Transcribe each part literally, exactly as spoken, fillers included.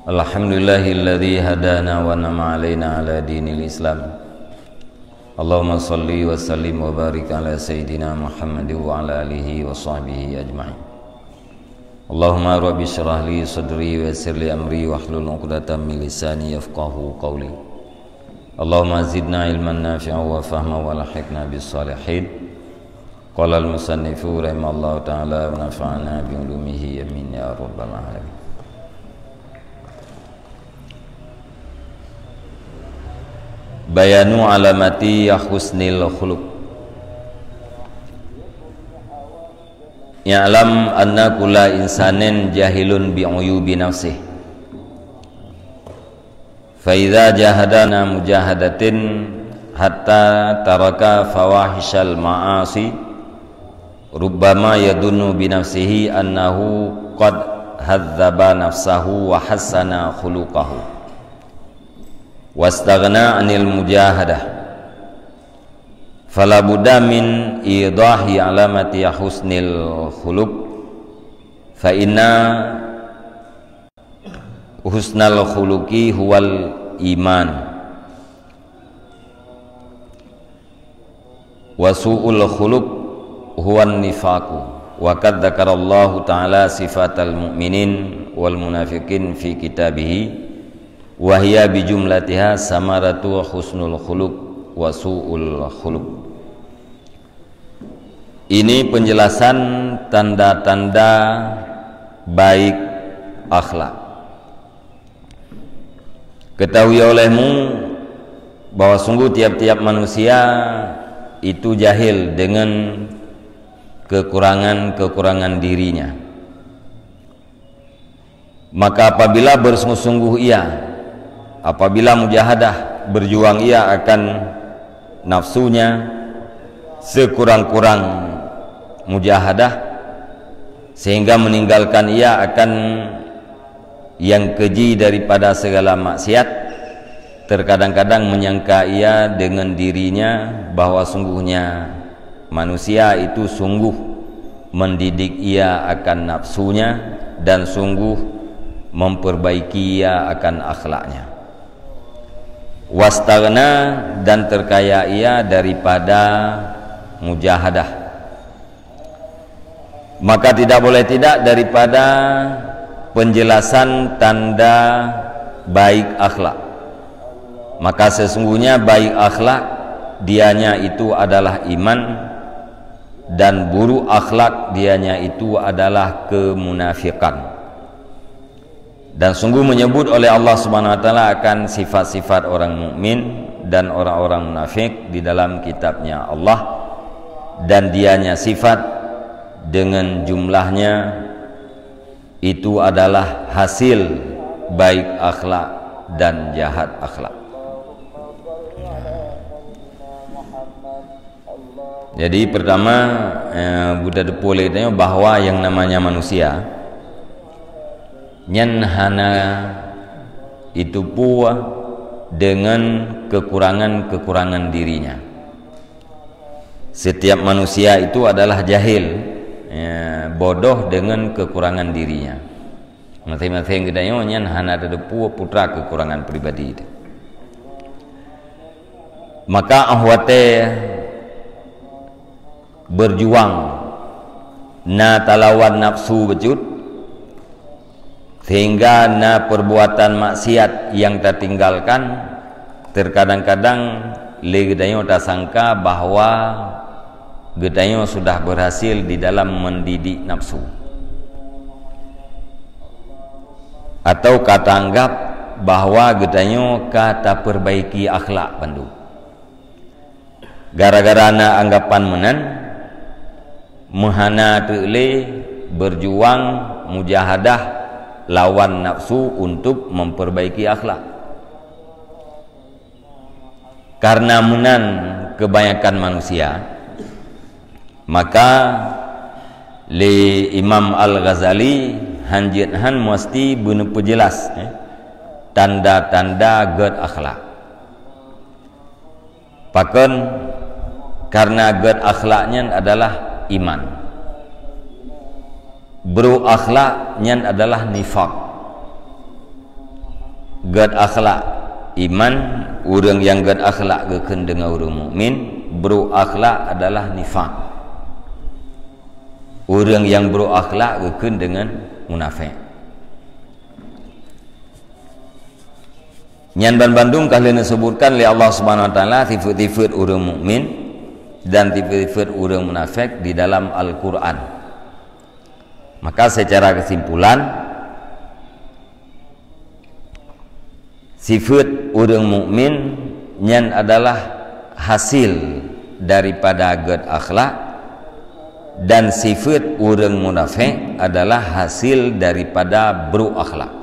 Alhamdulillahilladzi hadana wa nama alaina ala dinil Islam. Allahumma salli wa sallim wa barik ala sayyidina Muhammad wa ala alihi wa sahbihi ajma'in. Allahumma rabbi syrah li sadri wa yassir li amri wahlul 'uqdatam min lisani yafqahu qawli. Allahumma zidna ilman nafi'a wa fahma wa alhiqna bis salihin. Qala al-musannifu rahimahullahu ta'ala wa nafa'ana bi ulumihi, amin ya rabbal alamin. Bayanu alamati husnil khuluq. I'lam anna kulla insanin jahilun bi uyubi nafsih. Fa idza jahadana mujahadatin hatta taraka fawahishal ma'asi, rubbama yadunnu bi nafsihi annahu qad hadzaba nafsahu wa hassana khuluqahu, wastaghna 'anil mujahadah. Fala budda min idahi alamati husnil khuluq, fa inna husnal khuluqi huwal iman, wa su'ul khuluq huwan nifaqu. Wa qad dzakarallahu ta'ala sifatal mu'minin wal munafiqin fi kitabihi, wa hiya bi jumlatiha samaratu husnul khuluq wa su'ul khuluq. Ini penjelasan tanda-tanda baik akhlak. Ketahui olehmu bahwa sungguh tiap-tiap manusia itu jahil dengan kekurangan-kekurangan dirinya. Maka apabila bersungguh-sungguh ia, apabila mujahadah, berjuang ia akan nafsunya, sekurang-kurang mujahadah, sehingga meninggalkan ia akan yang keji daripada segala maksiat, terkadang-kadang menyangka ia dengan dirinya bahwa sungguhnya manusia itu sungguh mendidik ia akan nafsunya dan sungguh memperbaiki ia akan akhlaknya. Wastaghna, dan terkaya ia daripada mujahadah. Maka tidak boleh tidak daripada penjelasan tanda baik akhlak. Maka sesungguhnya baik akhlak dianya itu adalah iman, dan buruk akhlak dianya itu adalah kemunafikan. Dan sungguh menyebut oleh Allah Subhanahu wa Taala akan sifat-sifat orang mukmin dan orang-orang munafik di dalam kitabnya Allah, dan dianya sifat dengan jumlahnya itu adalah hasil baik akhlak dan jahat akhlak. Jadi pertama, eh, buta depo lé tanyoe bahwa yang namanya manusia nyan hana itu pua dengan kekurangan-kekurangan dirinya. Setiap manusia itu adalah jahil, ya, bodoh dengan kekurangan dirinya. Masing-masing geutanyoe nyan hana teudepu putra kekurangan pribadi itu. Maka 'oh watée berjuang na talawan nafsu bacut, sehingga na perbuatan maksiat yang tatinggalkan, terkadang-kadang lé geutanyoe tasangka bahwa geutanyoe sudah berhasil di dalam mendidik nafsu. Atau ka taanggap bahwa geutanyoe ka taperbaiki akhlak bandum. Gara-gara na anggapan meunan, meuhana teuk lé berjuang mujahadah lawan nafsu untuk memperbaiki akhlak. Karena meunan kebanyakan manusia, maka lé Imam Al-Ghazali hanjeuet han musti beuneupeujeulaih, eh, tanda-tanda gét akhlak. Pakon? Karena gét akhlak nyan adalah iman. Brok akhlak nyan adalah nifak. Gét akhlak iman, ureuëng nyang gét akhlak geukheun deungon ureuëng mukmin, brok akhlak adalah nifak. Ureuëng nyang brok akhlak geukheun deungon munafék. Nyan banmandum ka lheueh neuseubutkan lé Allah Subhanahu Wa Taala sifeuet-sifeuet ureuëng mukmin dan sifeuet-sifeuet ureuëng munafék di dalam Al-Quran. Maka secara kesimpulan, sifeuet ureuëng mukmin nyan adalah hasil daripada gét akhlak, dan sifeuet ureuëng munafék adalah hasil daripada brok akhlak.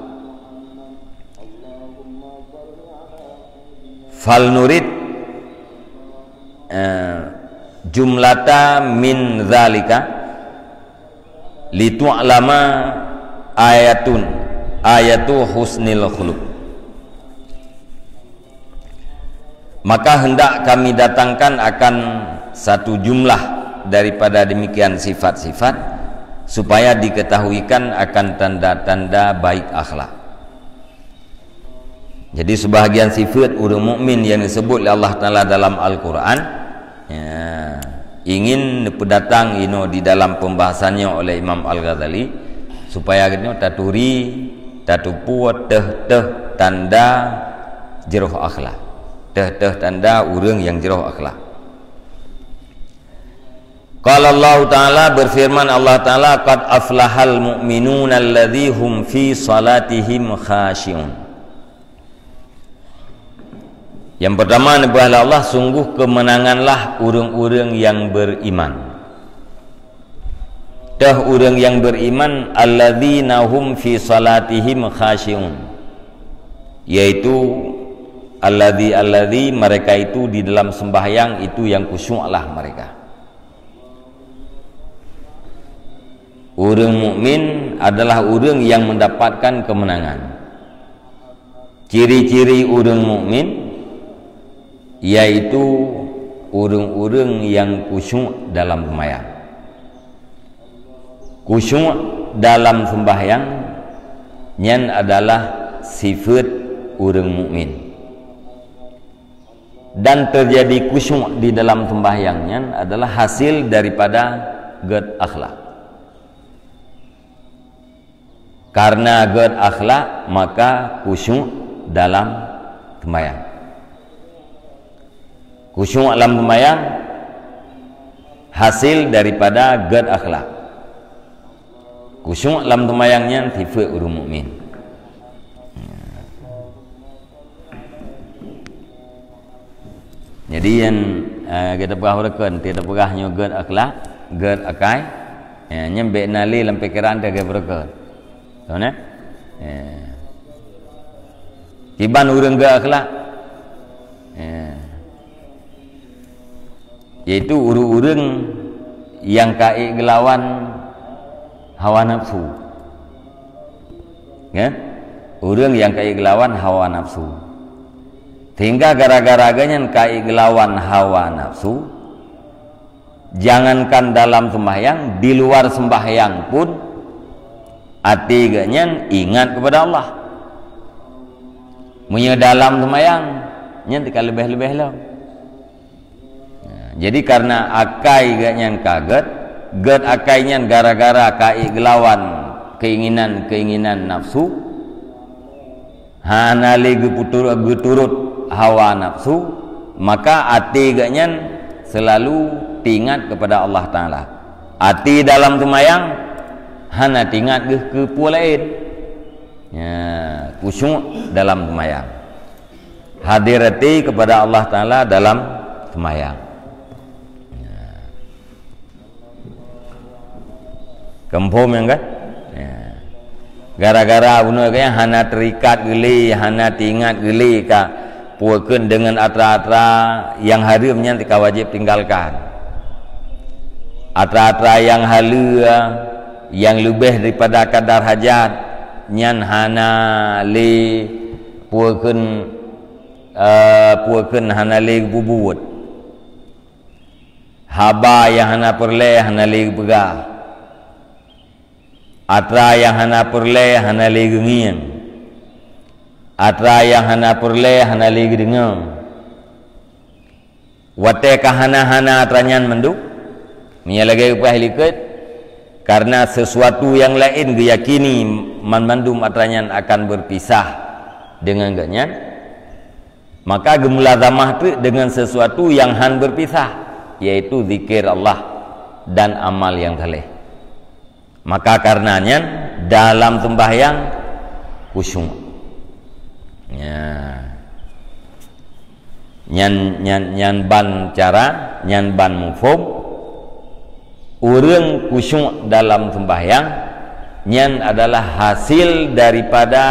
Falnurid, eh, jumlata min zalika litu'lama ayatun, ayatu husnil khuluq. Maka hendak kami datangkan akan satu jumlah daripada demikian sifat-sifat, supaya diketahuikan akan tanda-tanda baik akhlak. Jadi, sebahagian sifeuet ureuëng mukmin nyang disebut lé Allah Taala dalam Al-Quran, ya, ingin neupeudatang inoe di dalam pembahasannya oleh Imam Al-Ghazali, supaya geutanyoe taturi, tatupue teuh-teuh tanda jroh akhlak. Teuh-teuh tanda ureuëng nyang jroh akhlak. Qala Allahu Ta'ala, berfirman Allah Ta'ala, "Qad aflahal mu'minuna alladzi hum fi salatihim khashi'un." Yang pertama, neupeugah lé Allah, sungguh kemenanganlah ureuëng-ureuëng nyang beriman. Teuh ureuëng nyang beriman, alladzina hum fi salatihim khashi'un, yaitu alladzi, alladzi, mereka itu di dalam sembahyang itu yang khusyuklah mereka. Ureuëng mukmin adalah ureuëng yang mendapatkan kemenangan. Ciri-ciri ureuëng mukmin yaitu ureuëng-ureuëng yang khusyuk dalam sembahyang. Khusyuk dalam sembahyang nyan adalah sifeuet ureuëng mukmin. Dan terjadi khusyuk di dalam sembahyang nyan adalah hasil daripada gét akhlak. Karena gét akhlak, maka khusyuk dalam sembahyang. Khusyuk dalam sembahyang hasil daripada gét akhlak. Khusyuk dalam sembahyang nyan sifeuet ureuëng mukmin. Jadi, nyan, eh, gata peugah ureukon, tiep tapeugah nyoe gét akhlak, gét akai, eh, nyan bék na lé lam pikeran teuh gét ureukon. Tahu, nah? Eh. Kiban ureuëng gét akhlak. Eh. Yaitu ureuëng-ureuëng nyang ka ék geulawan hawa nafsu. Ya? Ureuëng nyang ka ék geulawan hawa nafsu. Sehingga gara-gara geuh nyan ka ék geulawan hawa nafsu, jangankan dalam sembahyang, di luar sembahyang pun até geuh nyan ingat kepada Allah. Meunyoe dalam sembahyang, nyan teuka leubeh-leubeh lom. Nah, jadi karena akai geuh nyan ka gét, gét akai nyan gara-gara ka ék geulawan keinginan-keinginan nafsu, hana lé geuputu-, geuturot hawa nafsu, maka até geuh nyan selalu teuingat kepada Allah Taala. Até dalam sembahyang hana teuingat geuh keu peue laén. Ya, khusyuk dalam sembahyang. Hadir até kepada Allah Taala dalam sembahyang. Ya. Keuphom nyan kan? Ya. Gara-gara bunoe kan hana terikat geuh lé, hana teuingat geuh lé ka peue kheun deungon atra-atra nyang hareuem nyan ka wajéb tinggalkan. Atra-atra nyang haleue, nyang leubeh daripada kadar hajat, nyan hana lé peue kheun, eh, peue kheun hana lé geubuet. Haba nyang hana peureulée hana lé geupeugah. Atra nyang hana peureulée hana lé geungieng. Atra nyang hana peureulée hana lé geudeungoe. Watée ka hana-hana atra nyan mandum, meunyoe lagée geupeugah likot, karena sesuatu nyang laén geuyakini man mandum atra nyan akan berpisah deungon geuhnyan, maka geumulazamah teuk deungon sesuatu nyang han berpisah, yaitu zikir Allah dan amal nyang saleh. Maka karena nyan, dalam sembahyang khusyuk. Ya. Nyan, nyan, nyan ban cara, nyan ban muphom. Ureuëng khusyuk dalam sembahyang, nyan adalah hasil daripada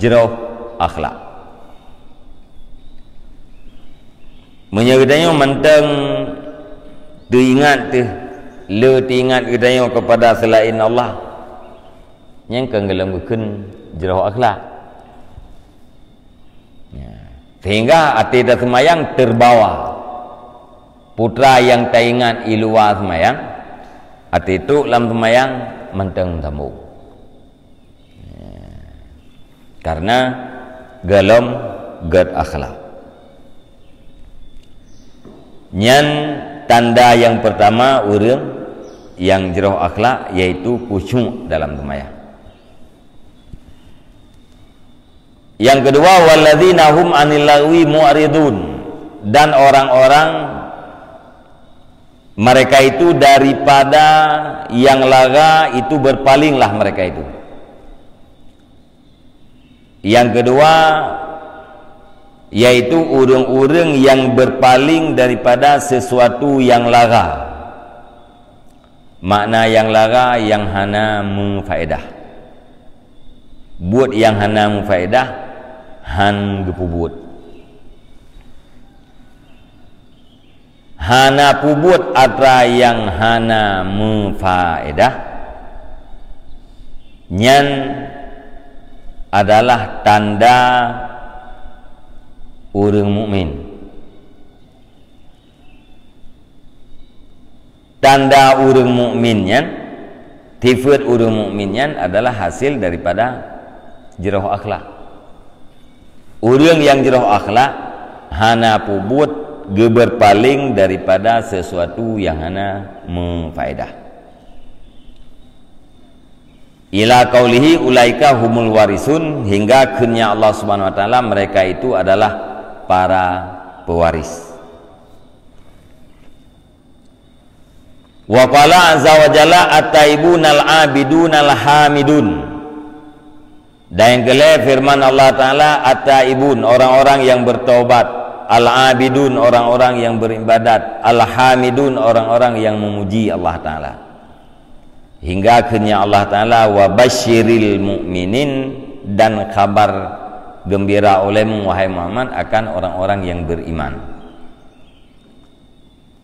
jroh akhlak. Meunyoe geutanyoe mantong teuingat teuh, le teuingat geutanyoe kepada selain Allah, nyan kon golom geukheun jroh akhlak. Ya. Sehingga até taseumayang terbawa. Putra nyang taingat i luwa seumayang, até trok lam seumayang mantong sambong. Karena golom gét akhlak. Nyan tanda nyang pertama ureuëng nyang jroh akhlak, yaitu khusyuk dalam seumayang. Yang kedua, walladzina hum 'anil lagwi mu'ridun, dan orang-orang mereka itu daripada yang laga itu berpalinglah mereka itu. Yang kedua, yaitu ureuëng-ureuëng yang berpaling daripada sesuatu yang laga. Makna yang laga yang hana meufaedah. Buet yang hana meufaedah han geupeubuet. Hana peubuet atra nyang hana meufaedah, nyan adalah tanda ureuëng mukmin. Tanda ureuëng mukmin nyan, sifeuet ureuëng mukmin nyan adalah hasil daripada jroh akhlak. Ureuëng nyang jroh akhlak hana peubuet geuberpaling daripada sesuatu nyang hana meufaedah. Ila qaulihi ulaika humul warisun, hingga kheun-Nya Allah Subhanahu wa Taala, mereka itu adalah para pewaris. Wa qala azza wa jalla, "At-taibunal abidunal hamidun." Dan nyang keulhée firman Allah Taala, "At-taibun," orang-orang yang bertaubat, "al-abidun," orang-orang yang beribadat, "al-hamidun," orang-orang yang memuji Allah Taala. Hingga kheun-Nya Allah Taala, "Wa basyiril mu'minin," dan kabar gembira olehmu, wahai Muhammad, akan orang-orang yang beriman.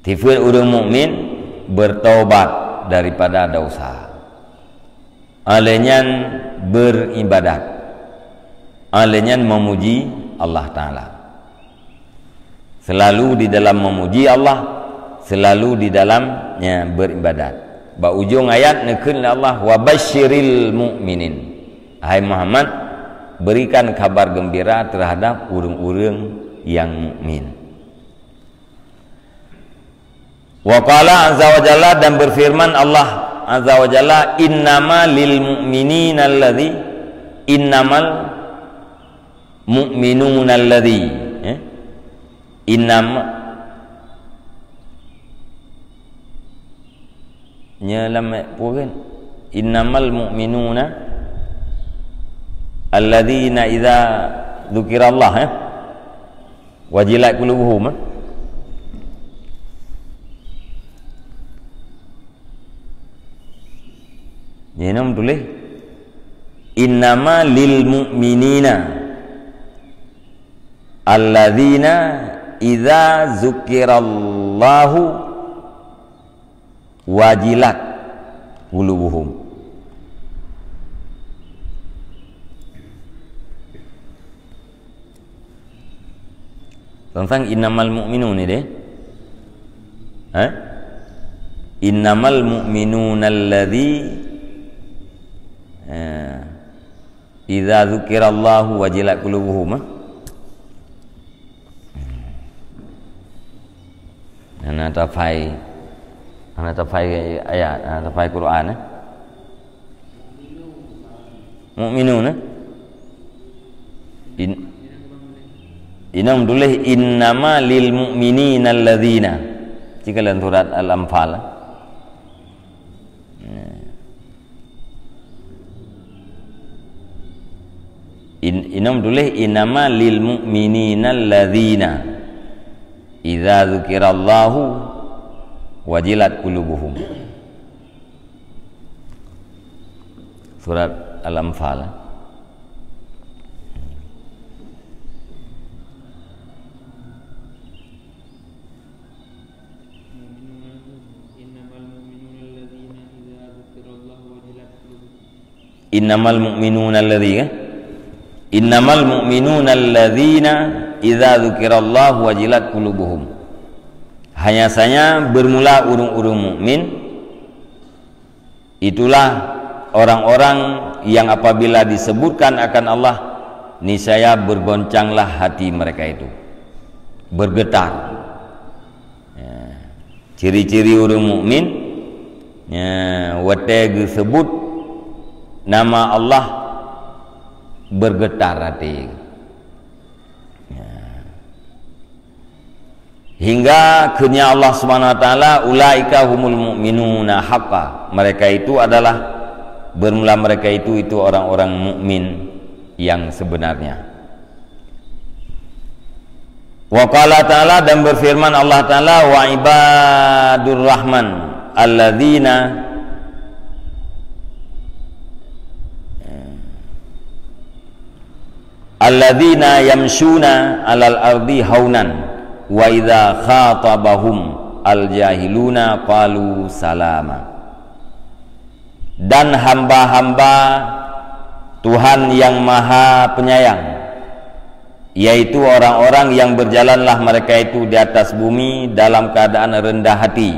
Sifeuet ureuëng mukmin bertaubat daripada dosa. Óh lheueh nyan beribadat. Óh lheueh nyan memuji Allah Taala. Selalu di dalam memuji Allah, selalu di dalamnya beribadat. Bak ujong ayat neukheun lé Allah, "Wa basyiril mu'minin." Hai Muhammad, berikan kabar gembira terhadap ureuëng-ureuëng nyang mukmin. Wa qala azza wa jalla, dan berfirman Allah azza wa jalla, "Innama lil mu'minina alladzi," innamal mu'minuna alladzi, eh? Innama, nya lam purun. Innamal mu'minuna alladzina idza dzukirallah, eh? Wajilat qulubuhum, eh? Nyoe na tuléh, "Innama lil mu'minina alladzina idza dzukirallahu wajilat qulubuhum." Sang-sang innamal mu'minun ni deh. Ha? Innamal mu'minuna alladzi, eh, Idza dzukirallahu wajilat qulubuhum, eh? Hana tafai, hana tafai ayat, hana tafai Quran, eh? Mukminun, eh? In-, inong tuléh, "Innama lil mu'minina alladzina." Cika lam surat Al-Anfal, eh? In-, inong tuléh, "Innama lil mu'minina alladzina idza dzukirallahu wajilat qulubuhum." Surat Al-Anfal. Innamal mu'minuna alladzi, kan? "Innamal mu'minuna alladzina idza dzukirallahu wajilat qulubuhum." Hanya saja bermula ureuëng-ureuëng mukmin, itulah orang-orang yang apabila disebutkan akan Allah, niscaya bergoncanglah hati mereka itu, bergetar. Ya. Ciri-ciri ureuëng mukmin, ya, watée geuseubut nama Allah, bergetar hati. Ya. Hingga kheun Allah Subhanahu wa Taala, "Ulaika humul mu'minuna haqqa." Mereka itu adalah, bermula mereka itu, itu orang-orang mukmin yang sebenarnya. Wa qala ta'ala, dan berfirman Allah Ta'ala, "Wa ibadur rahman alladzina, alladzina yamshuna 'alal ardi haunan, wa idza khatabahum al-jahiluna qalu salama." Dan hamba-hamba Tuhan yang Maha Penyayang, yaitu orang-orang yang berjalanlah mereka itu di atas bumi dalam keadaan rendah hati,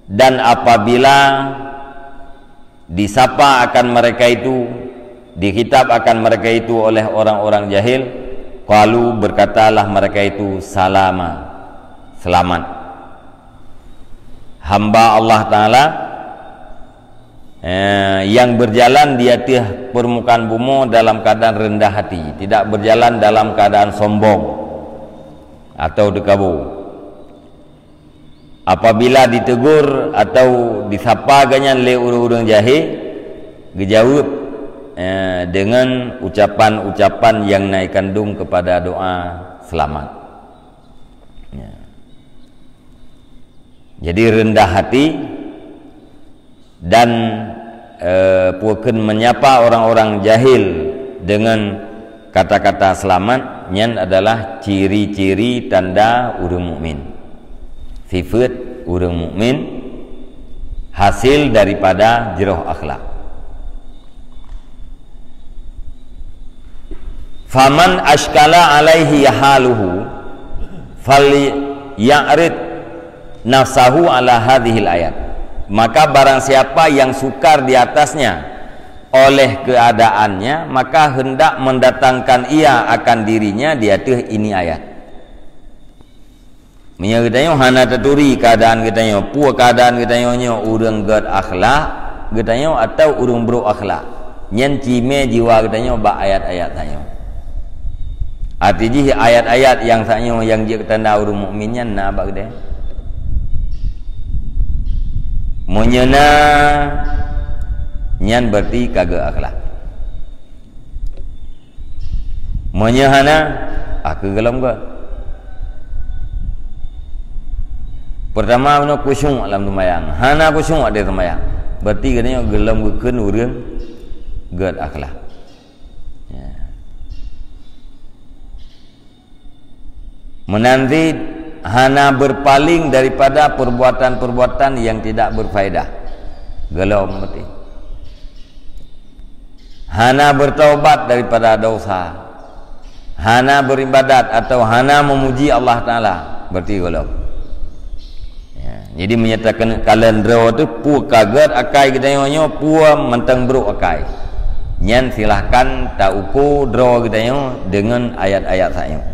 dan apabila disapa akan mereka itu, dikhitab akan mereka itu oleh orang-orang jahil, qalu, berkatalah mereka itu, "Salama," selamat. Hamba Allah Ta'ala, eh, yang berjalan di atas permukaan bumi dalam keadaan rendah hati, tidak berjalan dalam keadaan sombong atau teukabu. Apabila ditegur atau disapa gobnyan lé ureuëng-ureuëng jahé, geujaweueb, eh, deungon ucapan-ucapan nyang na ikandong keupada doa seulamat. Ya. Jadi, rendah hati dan, eh, pue kheun menyapa orang-orang jahil dengan kata-kata selamat, nyan adalah ciri-ciri tanda ureuëng mukmin. Sifat ureuëng mukmin hasil daripada jroh akhlak. "Faman asykala alaihi haluhu, falya'rid nafsahu ala hadhil ayat." Maka barang siapa yang sukar di atasnya oleh keadaannya, maka hendak mendatangkan ia akan dirinya di ateueh ini ayat. Meunyoe geutanyoe hana taturi keuadaan geutanyoe, pue keuadaan geutanyoe nyoe, ureuëng gét akhlak geutanyoe atawa ureuëng brok akhlak, nyan cimé jiwa geutanyoe bak ayat-ayat tanyoe. Arti jih, ayat-ayat nyang tanyoe nyang jeuet keu tanda ureuëng mukmin nyan na bak geutanyoe. Meunyoe na, nyan berarti ka gét akhlak. Meunyoe hana, ah, keu gohlom gét. Peurtama, meunyoe khusyuk lam seumayang, hana khusyuk di seumayang, berarti geutanyoe gohlom geukheun ureuëng gét akhlak. Ya. Meunan cit hana berpaling daripada perbuatan-perbuatan yang tidak berfaedah. Gohlom berarti. Hana bertaubat daripada dosa. Hana beribadat atau hana memuji Allah Taala. Berarti gohlom. Ya, jadi menyatakan kalon droe tu, pue ka gét akai geutanyoe nyoe, pue mantong brok akai. Nyan silahkan tauko droe geutanyoe deungon ayat-ayat saat nyoe.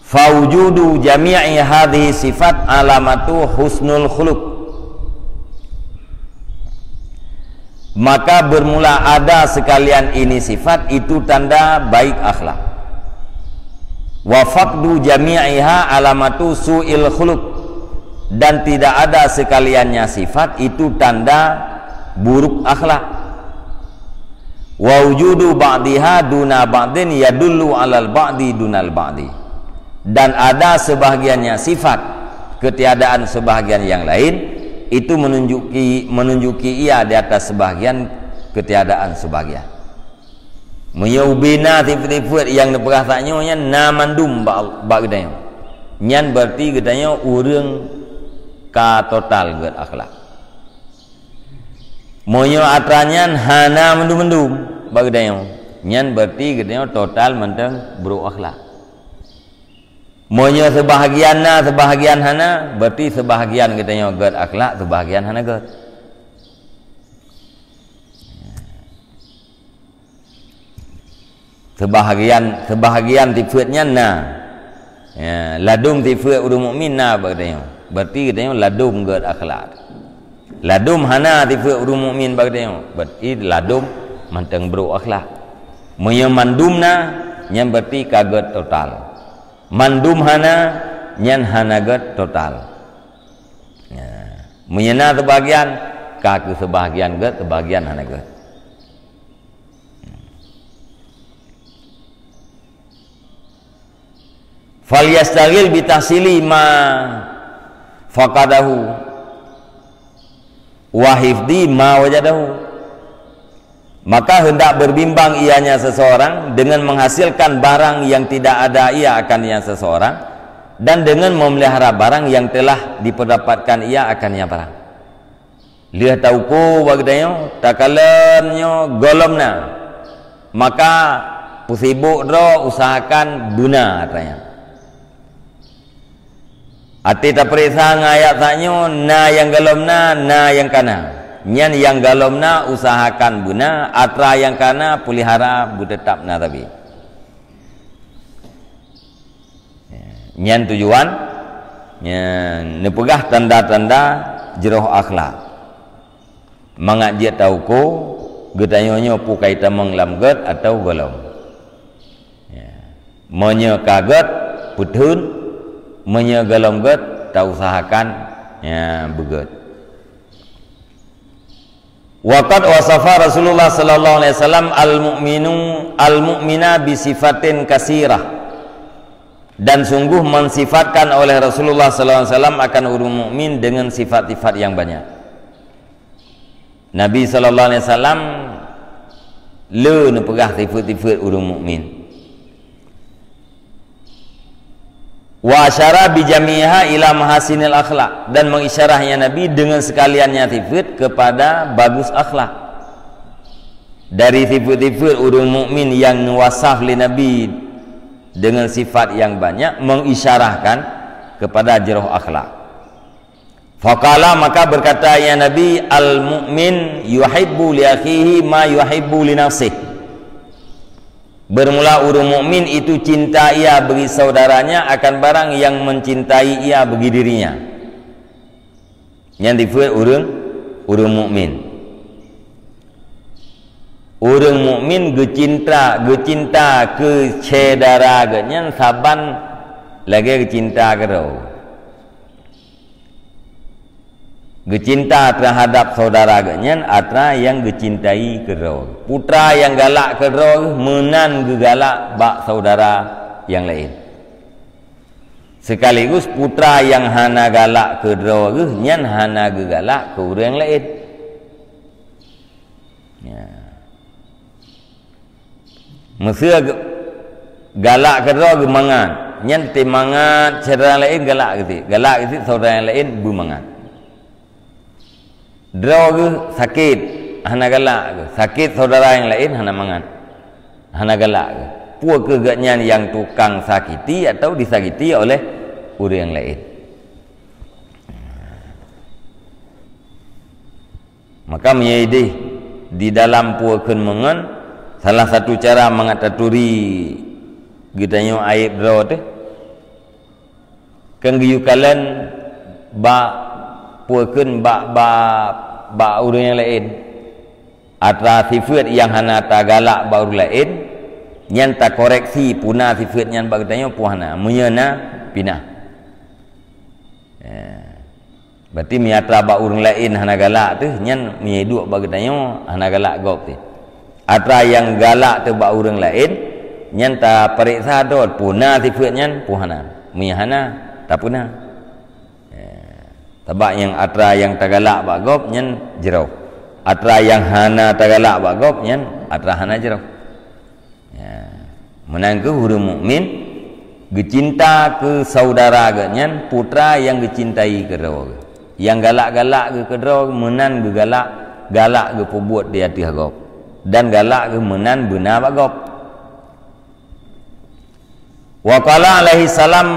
Fawujudu jami'i hadhihi sifat alamatu husnul khuluq. Maka bermula ada sekalian ini sifat, itu tanda baik akhlak. Wa faqdu jami'iha alamatu su'il khuluq. Dan tidak ada sekaliannya sifat, itu tanda buruk akhlak. Wa wujudu ba'diha duna ba'din yadullu alal ba'di dunal ba'di. Dan ada sebahagiannya sifat, ketiadaan sebahagian yang lain, itu menunjuki, menunjuki ia di atas sebahagian ketiadaan sebahagian. Meunyoe ubena sifat-sifat nyang neupeugah tanyoe nyan na mandum bak, bak geutanyoe, nyan berarti geutanyoe ureuëng ka total gét akhlak. Meunyoe atra nyan hana mandum-mandum bak geutanyoe, nyan berarti geutanyoe total mantong buruk akhlak. Meunyoe seubahagian na, seubahagian hana, berarti seubahagian geutanyoe gét akhlak, seubahagian hana gét. Seubahagian, seubahagian sifat nyan na. Ya, ladum sifat ureuëng mukmin na bak geutanyoe. Berarti geutanyoe ladum gét akhlak. Ladum hana sifat ureuëng mukmin bak geutanyoe. Berarti ladum mantong buruk akhlak. Meunyoe mandum na, nyan berarti ka gét total. Mandum hana, nyan hana gét total. Ya. Meunyoe na seubahagian, ka keu seubahagian gét, seubahagian hana gét. Falyastaghil bitahsili ma faqadahu wa hifdhi ma wajadahu. Maka hendak berbimbang ianya seseorang dengan menghasilkan barang yang tidak ada ia akan yang seseorang, dan dengan memelihara barang yang telah diperdapatkan ia akan yang barang. Lheueh tauko bak geutanyoe, takalon nyoe gohlom na, maka peusibok droe usahakan beuna atra nyan. Até tapeuriksa ngon ayat tanyoe, na nyang gohlom na, na nyang kana. Nyan nyang gohlom na usahakan beuna, atra nyang kana peulihara beuteutab na sabe. Nyan tujuan, nyan neupeugah tanda-tanda jroh akhlak. Mangat jeuet tauko geutanyoe nyoe peu ka itamong lam gét atawa gohlom. Ya. Meunyoe ka gét, peutheun, meunyoe gohlom gét, tausahakan, ya, beugét. Wa qad wasafa Rasulullah sallallahu alaihi wasallam al-mu'minu, al-mu'mina bi sifatin katsirah. Dan sungguh mensifatkan oleh Rasulullah sallallahu alaihi wasallam akan ureuëng mukmin dengan sifat-sifat yang banyak. Nabi sallallahu alaihi wasallam le neupeugah sifat-sifat ureuëng mukmin. Wa asyara bi jami'iha ila mahasinil akhlak, dan mengisyarahnya Nabi dengan sekaliannya sifat kepada bagus akhlak. Dari sifat-sifat ureuëng mukmin yang wasaf lé Nabi dengan sifat yang banyak mengisyarahkan kepada jroh akhlak. Faqala, maka berkata ia Nabi, "Al-mu'min yuhibbu li akhihi ma yuhibbu li nafsih." Bermula ureuëng mukmin itu cinta ia bagi saudaranya akan barang yang mencintai ia bagi dirinya. Nyan dikeue ureuëng, ureuëng mukmin. Ureuëng mukmin geucinta, geucinta keu syedara geuh nyan saban lagée geucinta keudroe. Geucinta terhadap saudara geuh nyan atra nyang geucintai keudroe. Putra nyang galak keudroe meunan geugalak bak saudara nyang laén. Sekaligus putra nyang hana galak keudroe geuh nyan hana geugalak keu ureuëng laén. Ya. Meuseu ge-, galak keudroe geumangat, nyan teumangat syedara laén galak geuh cit, galak geuh cit saudara nyang laén beumangat. Droe geuh sakét, hana galak geuh, sakét saudara nyang laén hana mangat, hana galak geuh. Peu kheueh geuh nyan nyang tukang sakiti atawa disakiti oleh ureuëng laén? Maka meunyoe ideh Di dalam peue kheun meungon, salah satu cara mangat taturi geutanyoe aéb droe teuh, keu geuyue kalon bak peue kheun bak, bak, bak ureuëng nyang laén. Atra sifeuet nyang hana tagalak bak ureuëng laén, nyan takoreksi peue na sifeuet nyan bak geutanyoe, peue hana. Meunyoe na, pinah. Ya. Berarti meunyoe atra bak ureuëng laén hana galak teuh, nyan meunyoe duek bak geutanyoe hana galak gob teuh. Atra nyang galak teuh bak ureuëng laén, nyan tapareksa droe, peue na sifeuet nyan, peue hana. Meunyoe hana, tapeuna. Ya. Sabab nyang atra nyang tagalak bak gob nyan jroh. Atra nyang hana tagalak bak gob nyan atra hana jroh. Ya. Meunan kheueh ureuëng mukmin geucinta keu saudara geuh nyan putra nyang geucintai keudroe geuh. Nyang galak-galak geuh keudroe geuh meunan geugalak, galak geupeubuet di ateueh gob, dan galak geuh meunan beuna bak gob. Wa qala alaihi salam,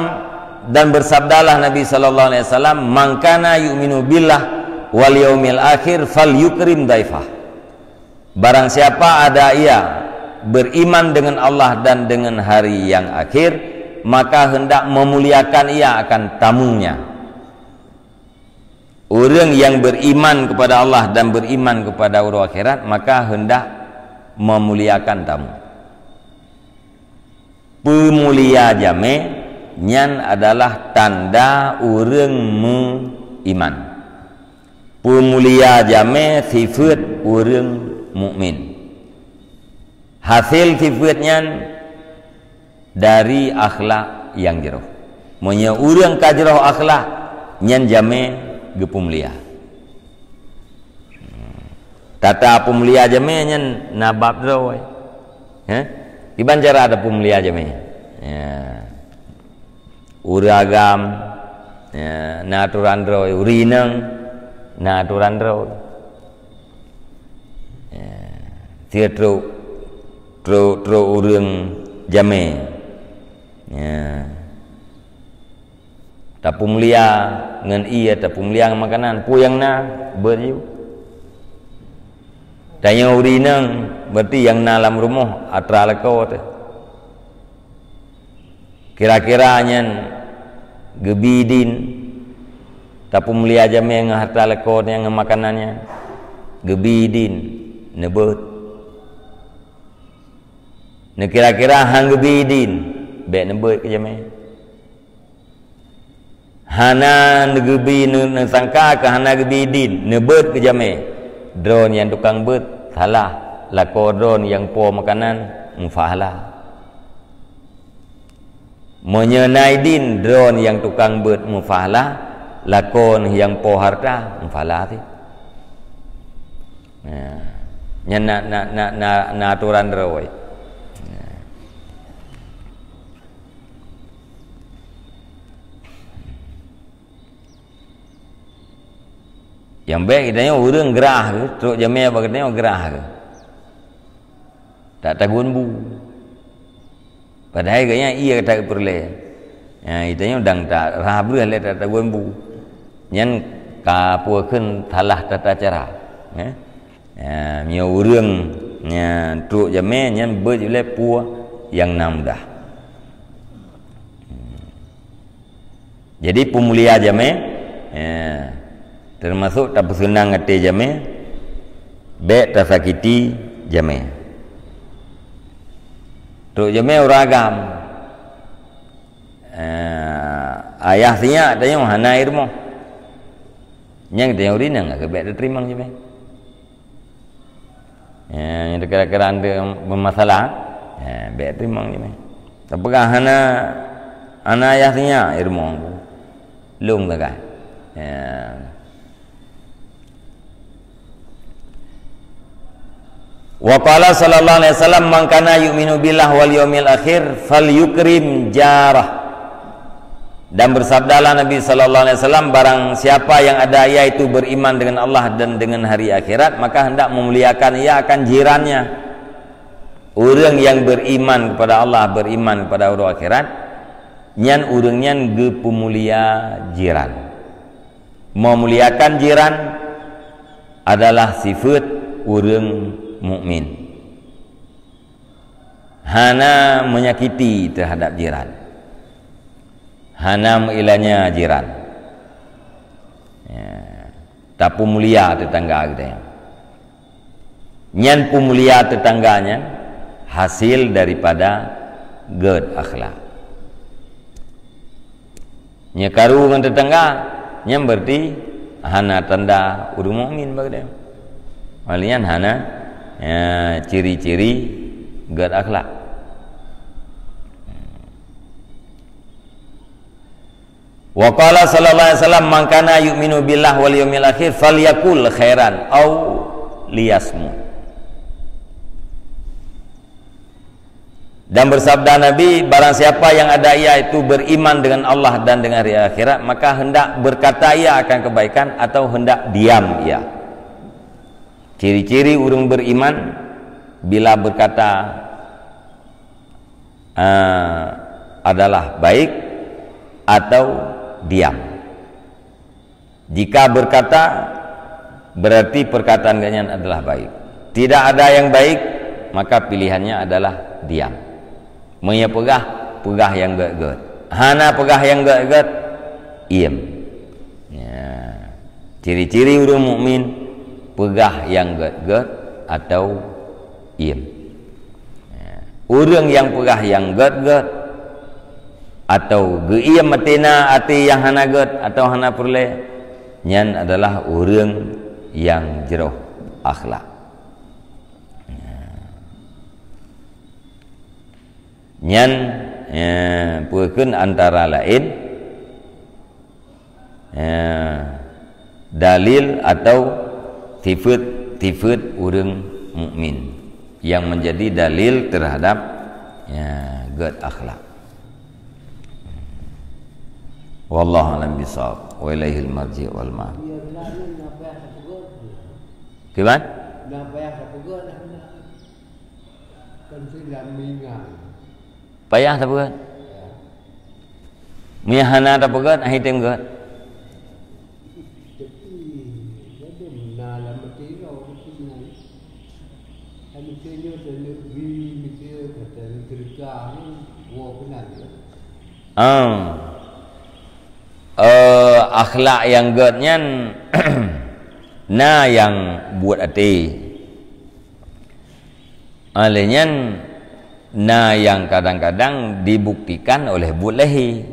dan bersabdalah Nabi sallallahu alaihi wasallam, "Man kana yu'minu billah wal yaumil akhir falyukrim daifah." Barang siapa ada ia beriman dengan Allah dan dengan hari yang akhir, maka hendak memuliakan ia akan tamunya. Ureuëng nyang beriman kepada Allah dan beriman kepada uroe akhirat, maka hendak memuliakan tamu. Peumulia jamé nyan adalah tanda ureuëng meuiman. Peumulia jamé sifeuet ureuëng mukmin. Hasé sifeuet nyan dari akhlak nyang jroh. Meunyoe ureuëng ka jroh akhlak, nyan jamé geupeumulia. Tata peumulia jamé nyan na bab droe. Heh? Kiban cara ada peumulia jamé? Ya. Ureuëng agam, ya, na aturan droe, ureuëng inong, na aturan droe. Ya. Sira trok, trok, trok ureuëng jamé. Ya. Tapeumulia ngon ié, tapeumulia ngon makanan. Peue nyang na, beuet ju. Tanyoe ureuëng inong, berarti nyang na lam rumoh atra lakoe teuh. Kira-kira nyan geubi idin, tapeumulia jamé ngon hareuta lakoe nyan ngon makanan nyan. Geubi idin, neubeuet. Neukira-kira han geubi idin, bék neubeuet keu jamé. Hana neugeubi, neu-, neusangka keu hana geubi idin, neubeuet keu jamé. Droeneuh nyang tukang beuet, salah. Lakoe droeneuh nyang po makanan, meupahala. Meunyoe na idin, droeneuh nyang tukang beuet meupahala, lakoe neuh nyang po hareuta meupahala cit. Nah, nyan na, na, na, na, na aturan droe. Nah. Nyang bék geutanyoe ureuëng grah geuh, trok jamé bak geutanyoe grah geuh. Tak tagun bu. Padahai geuhnyan ié ka tapeureulée. Ya, geutanyoe dang tarhah breueh lé tak tagun bu. Nyan ka peue kheun salah tata cara. Ya. Ya, meunyoe ureuëng, ya, trok jamé nyan beuet ju lé peue nyang na mudah. Jadi peumulia jamé, ya, teumasok tapeuseunang até jamé, bék tasakiti jamé. Trok jamé ureuëng agam. Eh, ayah sinyak tanyoe hana i rumoh. Nyang tanyoe rinang ka bék tateurimong jamé. Ya, nyang kira-kira anda bermasalah, ya, bék teurimong jamé. Tapeugah hana, hana ayah sinyak i rumoh. Lôn tagai. Ya. Wa qala sallallahu alaihi wasallam, "Man kana yu'minu billah wal yaumil akhir falyukrim jarah." Dan bersabdalah Nabi sallallahu alaihi wasallam, "Barang siapa yang ada yaitu beriman dengan Allah dan dengan hari akhirat, maka hendak memuliakan ia akan jirannya." Ureuëng nyang beriman kepada Allah, beriman kepada uroe akhirat, nyan ureuëng nyan geupeumulia jiran. Meumuliakan jiran adalah sifeuet ureuëng mukmin. Hana menyakiti terhadap jiran. Hana meuilanya jiran. Ya. Tapeumulia tetangga geutanyoe. Nyan peumulia tetangga nyan hasil daripada gét akhlak. Nyekaru ngon tetangga, nyan berarti hana tanda ureuëng mukmin bak geutanyoe. Wali nyan hana, ya, ciri-ciri gét akhlak. Wa qala sallallahu alaihi wasallam, "Man kana yu'minu billahi wal yaumil akhir falyakul khairan aw liyasmut." Dan bersabda Nabi, "Barang siapa yang ada ia itu beriman dengan Allah dan dengan hari akhirat, maka hendak berkata ia akan kebaikan atau hendak diam ia." Ciri-ciri ureuëng beriman bila berkata, ah, adalah baik atau diam. Jika berkata, berarti perkataan geuhnyan adalah baik. Tidak ada yang baik, maka pilihannya adalah diam. Meunyoe peugah, peugah nyang gét-gét. Hana peugah nyang gét-gét, iem. Ya. Ciri-ciri ureuëng mukmin, peugah nyang gét-gét atau iem. Ya. Ureuëng nyang peugah nyang gét-gét atau geuiem até na até nyang hana gét atau hana peureulée, nyan adalah ureuëng nyang jroh akhlak. Ya. Nyan, ya, peue kheun antara laén, ya, dalil atau sifat-sifat ureuëng mukmin yang menjadi dalil terhadap, ya, gét akhlak. Wallahu a'lam bishawab. Wa ilaihil marji' wal ma'ab. Kiban? Kan sudah meninggal. Payah tapeugét. Meunyo hana tapeugét, ahi tem gét. Tapi, jadi na lam hati kau, tapi na. Kan misalnya dah negeri, misalnya kata negeri kah ni, gua kenal juga. Ah. Eh, akhlak nyang gét nyan na nyang buet até. Oleh nyan, na nyang kadang-kadang dibuktikan oleh buet lahé.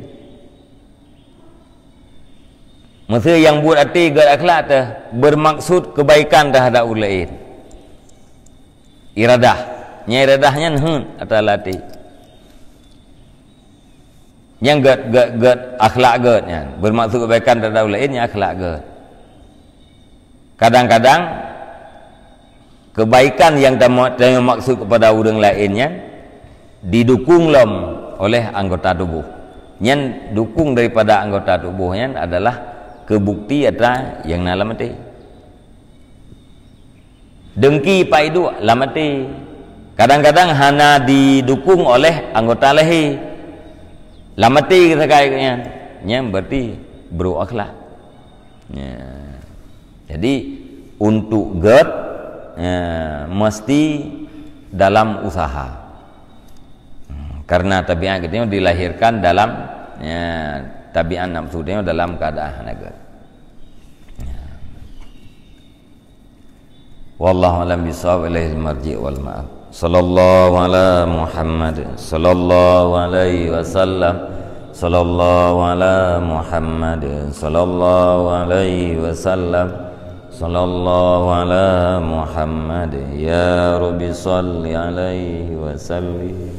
Meusé nyang buet até gét akhlak teuh bermaksud kebaikan terhadap ureuëng laén. Iradah. Nyang iradah nyan heuet ata lam até. Nyang gét, gét, gét, akhlak gét nyan. Bermaksud kebaikan terhadap ureuëng laén nyan akhlak gét. Kadang-kadang kebaikan nyang tamo-, tanyoe maksud kepada ureuëng laén nyan didukung lom oleh anggota tuboh. Nyan dukung daripada anggota tuboh nyan adalah keubukti atra nyang na lam até. Dengki pat iduek lam até. Kadang-kadang hana didukung oleh anggota lahé. Lam até geusagai nyan. Nyan berarti buruk akhlak. Ya. Jadi, untuk gét, ya, mesti dalam usaha. Hmm, karena tabiat geutanyoe dilahirkan dalam, ya, tabiat nafsu geutanyoe dalam keadaan hana gét. Ya. Wallahu a'lam bishawab, ilaihil marji' wal ma'ab. Sallallahu ala Muhammad, sallallahu alaihi wasallam. Sallallahu ala Muhammad, sallallahu alaihi wasallam. Sallallahu ala Muhammad, ya Rabbi salli alaihi wasallim.